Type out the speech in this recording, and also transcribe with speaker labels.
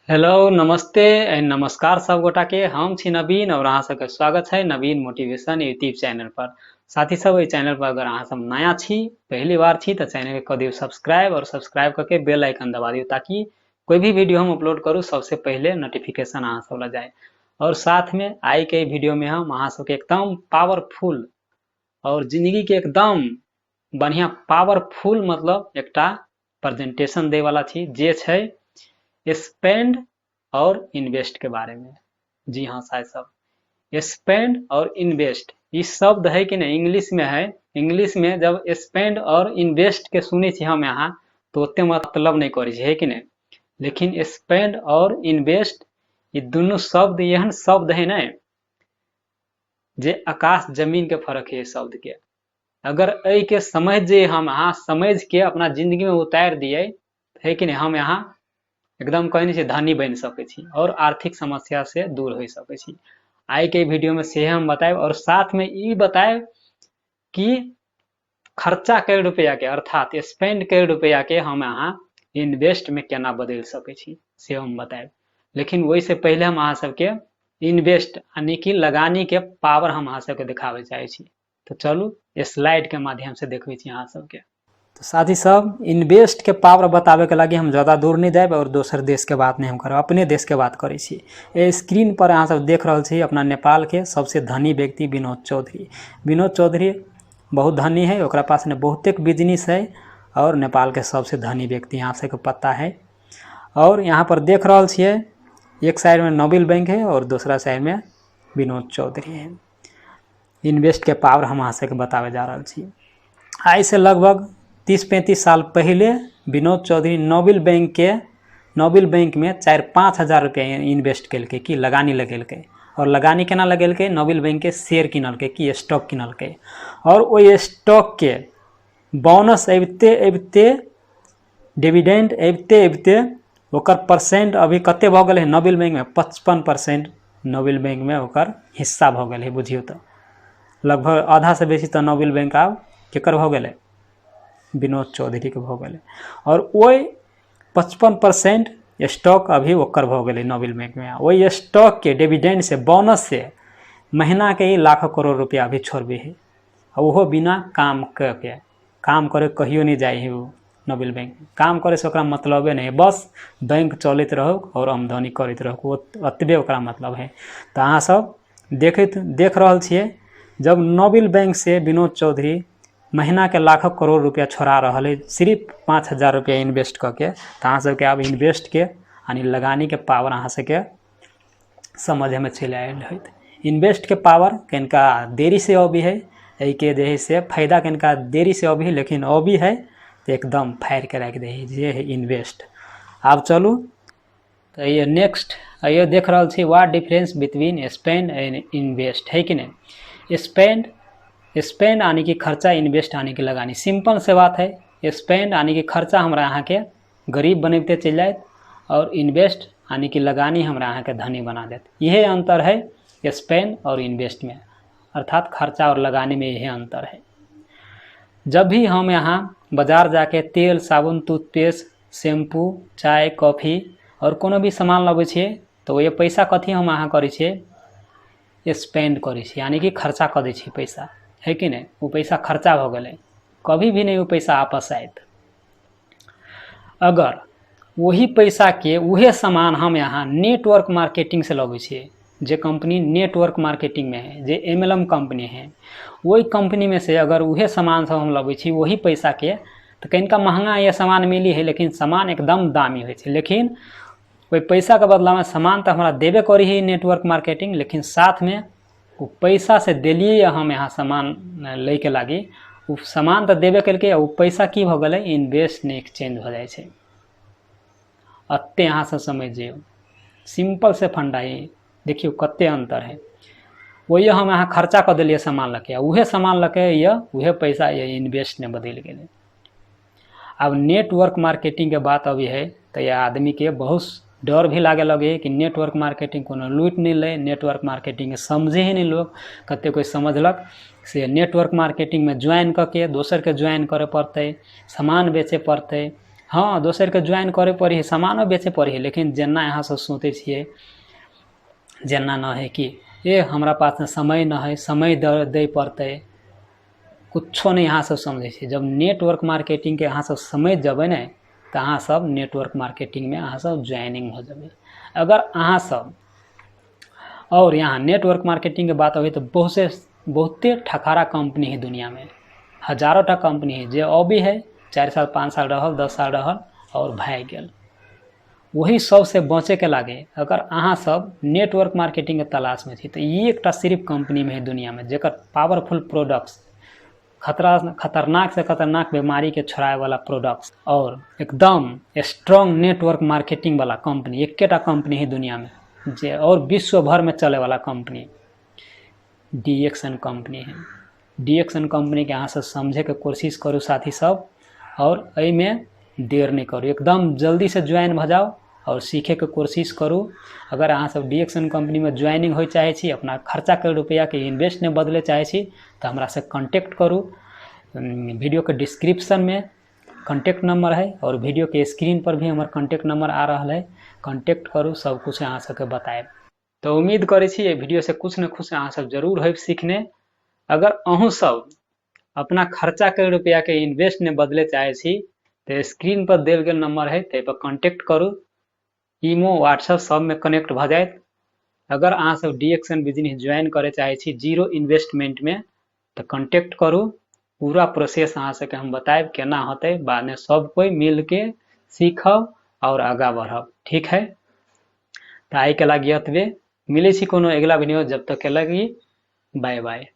Speaker 1: Hello Namaste and नमस्कार सब गोटा के। हम छी नवीन और अहाँ सबके स्वागत है नवीन मोटिवेशन यूट्यूब चैनल पर। साथी सब, एहि चैनल पर अगर अहाँ सब नया छी, पहली बार छी, तो चैनल के कऽ दियौ सब्सक्राइब और सब्सक्राइब करके बेल आइकन दबा दियौ ताकि कोई भी वीडियो हम अपलोड करूँ सबसे पहले नोटिफिकेशन अहाँ सब लग जाए। और साथ में आई के वीडियो में हम अहाँ सबके एकदम पावरफुल और जिंदगी के एकदम बढ़िया पावरफुल मतलब एकटा प्रेजेंटेशन दै वाला छी जे छै स्पेंड और इन्वेस्ट के बारे में। जी हाँ साहब सब, स्पेंड और इन्वेस्ट ई शब्द है कि नहीं, इंग्लिश में है। इंग्लिश में जब स्पेंड और इन्वेस्ट के सुनै छी हम यहाँ तो ओते मतलब नहीं करै छी, है कि नहीं। लेकिन स्पेंड और इन्वेस्ट ये दुनू शब्द एहन शब्द है ने जे आकाश जमीन के फर्क है शब्द के। अगर एहि के समझ जे हम अहाँ समझ के अपना जिंदगी में उतारि दिए है कि नहीं, हम यहाँ एकदम कहने छी धनी बनि सकै छी और आर्थिक समस्या से दूर हो सकै छी। आइ के वीडियो में से हम बतायब और साथ में ई बतायब कि खर्चा कए रुपया के अर्थात स्पेंड कए रुपया के हम अहाँ इन्वेस्ट में केना बदलि सकै छी से हम बतायब। लेकिन ओहिसँ पहिले हम अहाँ सबके इन्वेस्ट यानी कि लगानी के पावर हम अहाँ सबके देखाबै चाहै छी। तो चलू स्लाइड के माध्यम से देखबै छी अहाँ सबके। तो साथी सब, इन्वेस्ट के पावर बताबे के लागी हम ज़्यादा दूर नहीं जाए और दोसर देश के बात नहीं हम करब, अपने देश के बात करै छी। ए स्क्रीन पर अहाँ सब देख रहल छी अपना नेपाल के सबसे धनी व्यक्ति विनोद चौधरी। विनोद चौधरी बहुत धनी है, ओकरा पास ने बहुतेक बिजनेस है और नेपाल के सबसे धनी व्यक्ति अहाँ सबके पता है। और यहाँ पर देख रहल छियै एक साइड में नोबेल बैंक है और दूसरा साइड में विनोद चौधरी है। इन्वेस्ट के पावर हम अहाँ सबके बताबै जा रहल छी। आइ से लगभग 30-35 साल पहले विनोद चौधरी नोबेल बैंक में 4-5 हजार रुपया इन्वेस्ट केलकै कि लगानी लगेलकै। और लगानी केना लगेलकै, नोबेल बैंक के शेयर किनलकै कि स्टॉक किनलकै और ओहि स्टॉक के बोनस अबिते अबिते डिविडेंड अबिते अबिते ओकर परसेंट अभी कते भऽ गेलै नोबेल बैंक में 55% नोबेल बैंक में ओकर हिस्सा भऽ गेलै। बुझियौ तऽ लगभग आधा से बेसी तऽ नोबेल बैंक आब केकर भऽ गेलै, विनोद चौधरीके भऽ गेलै। और ओहि 55% स्टॉक अभी ओकर भऽ गेलै नोबेल बैंक में। ओहि स्टॉकके डिविडेंड से बोनस से महीना के ही लाखों करोड़ रुपया अभी छोड़बे है, आ ओहो बिना काम के। काम करे कहियो नहीं जाइ है ओ नोबेल बैंक, काम करे से ओकरा मतलबे नहीं है, बस बैंक चलैत रहो और आमदनी करैत रहो, ओतबे ओकरा मतलब है। तऽ अहाँ सब देख रहल छियै जब नोबेल बैंक से विनोद चौधरी महीना के लाखों करोड़ रुपया छोड़ा रहल है सिर्फ 5,000 रुपया इन्वेस्ट कऽ के, तऽ अहाँ सबके आब इन्वेस्ट के यानी लगानी के पावर अहाँ सबके समझमे चलि आयल होत। इन्वेस्ट के पावर कनिका देरी से अबै है, एहिके जे है से फायदा कनिका देरी से अबै है, लेकिन अबै है तऽ एकदम फाड़ि के राखि दै है जे है इन्वेस्ट। आब चलू तऽ ये नेक्स्ट ये देख रहल छी what difference between spend and invest है कि नहीं। स्पेंड यानी कि खर्चा, इन्वेस्ट यानी कि लगानी। सिंपल से बात है, स्पेंड यानी कि खर्चा हमरा अहाँके गरीब बनबिते चलि जायत और इन्वेस्ट यानी कि लगानी हमरा अहाँके धनी बना देत। इहे अंतर है स्पेंड और इन्वेस्ट में, अर्थात खर्चा और लगानी में यही अंतर है। जब भी हम यहाँ बाजार जाके तेल, साबुन, टूथपेस्ट, शैम्पू, चाय, कॉफी और कोनो भी सामान लबै छियै तऽ ओहि पैसा कथी हम अहाँ करै छियै, स्पेंड करै छियै, यानी कि खर्चा कऽ दै छियै पैसा, है कि नहि। ओ पैसा खर्चा भऽ गेलै, कभी भी नहि ओ पैसा आपस आयत। अगर वही पैसा के उहे सामान हम यहाँ नेटवर्क मार्केटिंग से लबै छियै, जे कंपनी नेटवर्क मार्केटिंग में है, जे MLM company है, वही कंपनी में से अगर उहे सामान सब हम लबै छी वही पैसा के, तऽ कनिका महंगा यह सामान मिली है लेकिन सामान एकदम दामी होइ छै। लेकिन ओहि पैसाके बदलामे सामान तऽ हमरा देबे करी है नेटवर्क मार्केटिंग, लेकिन साथमे ओ पैसा से देलियै हम यहाँ सामान लैके लागी, ओ सामान तऽ देबे केलकै, ओ पैसा की भऽ गेलै, इन्वेस्ट ने एक्सचेंज भऽ जाइ छै। एते अहाँ सब समझि जइयौ, सिंपल से फंडा है। देखियौ कते अंतर है। वही हम यहाँ खर्चा कऽ देलियै सामान लऽके, उहे सामान लऽके यऽ उहे पैसा ये इन्वेस्ट ने बदलि गेलै। आब नेटवर्क मार्केटिंग के बात अभी है तऽ यह आदमी के बहुत डर भी लागे लगे है कि नेटवर्क मार्केटिंग कोनो लूटि नहि लै, नेटवर्क मार्केटिंग समझे ही नहि लोग। कते कोइ समझलक से नेटवर्क मार्केटिंग में ज्वाइन कऽ के दोसरके ज्वाइन करऽ पड़तै, सामान बेचे पड़तै, हँ, दोसरके ज्वाइन करे पड़ै है, सामानो बेचे पड़ै है, लेकिन जेना अहाँ सब सोचै छियै जेना न है कि ए हमरा पास समय न है, समय दै पड़तै, कुछो नहि अहाँ सब समझै छियै। जब नेटवर्क मार्केटिंगके अहाँ सब समझि जेबै ने तऽ अहाँ सब नेटवर्क मार्केटिंगमे अहाँ सब ज्वाइनिंग हो जेबै। अगर अहाँ सब और यहाँ नेटवर्क मार्केटिंगके बात अबै तऽ बहुते ठकारा कंपनी है दुनियामे, हजारों टा कंपनी है जे अभी है 4 साल 5 साल रहल, 10 साल रहल और भागि गेल। वही सबसे बचेके लागे अगर अहाँ सब नेटवर्क मार्केटिंगके तलाशमे छी तऽ ई एकटा सिर्फ कंपनीमे है दुनियामे जेकर पावरफुल प्रोडक्ट्स, खतरनाक से खतरनाक बीमारीके छोड़ाए वाला प्रोडक्ट्स और एकदम स्ट्रॉन्ग नेटवर्क मार्केटिंग वाला कंपनी, एकेटा कंपनी है दुनियामे जे और विश्व भर में चले वाला कंपनी DXN company है। DXN company के अहाँ सब समझे के कोशिश करू साथी सब, और एहिमे देर नहीं करू, एकदम जल्दी से ज्वाइन भऽ जाउ और सीखे के कोशिश करू। अगर अहाँ सब DXN company में ज्वाइनिंग होय चाहे छी, अपना खर्चा के रुपया के इन्वेस्ट में बदले चाहे छी तऽ हमरा से कॉन्टेक्ट करू। वीडियो के डिस्क्रिप्शन में कॉन्टेक्ट नंबर है और वीडियो के स्क्रीन पर भी हमर कॉन्टेक्ट नंबर आ रहा है, कॉन्टेक्ट करू, सब कुछ अहाँ सबके बतायब। तो उम्मीद करै छी एहि वीडियो से कुछ न कुछ अहाँ सब जरूर होइब सीखने। अगर अहूँ सब अपना खर्चा के रुपया के इन्वेस्ट में बदले चाहे छी तो स्क्रीन पर देल गेल नंबर है ताहि पर कॉन्टेक्ट करू, ईमो व्हाट्सएप सब में कनेक्ट भऽ जायत। अगर अहाँ सब DXN business ज्वाइन करे चाहे छी जीरो इन्वेस्टमेंट में तो कॉन्टेक्ट करू, पूरा प्रोसेस अहाँ सबके हम बतायब केना होतै, बादमे सब कोइ मिलके सीखब और आगाँ बढ़ब। ठीक है, तऽ आइके लागि एतबे, मिलै छी कोनो अगिला वीडियो, जब तक के लागि बाय बाय।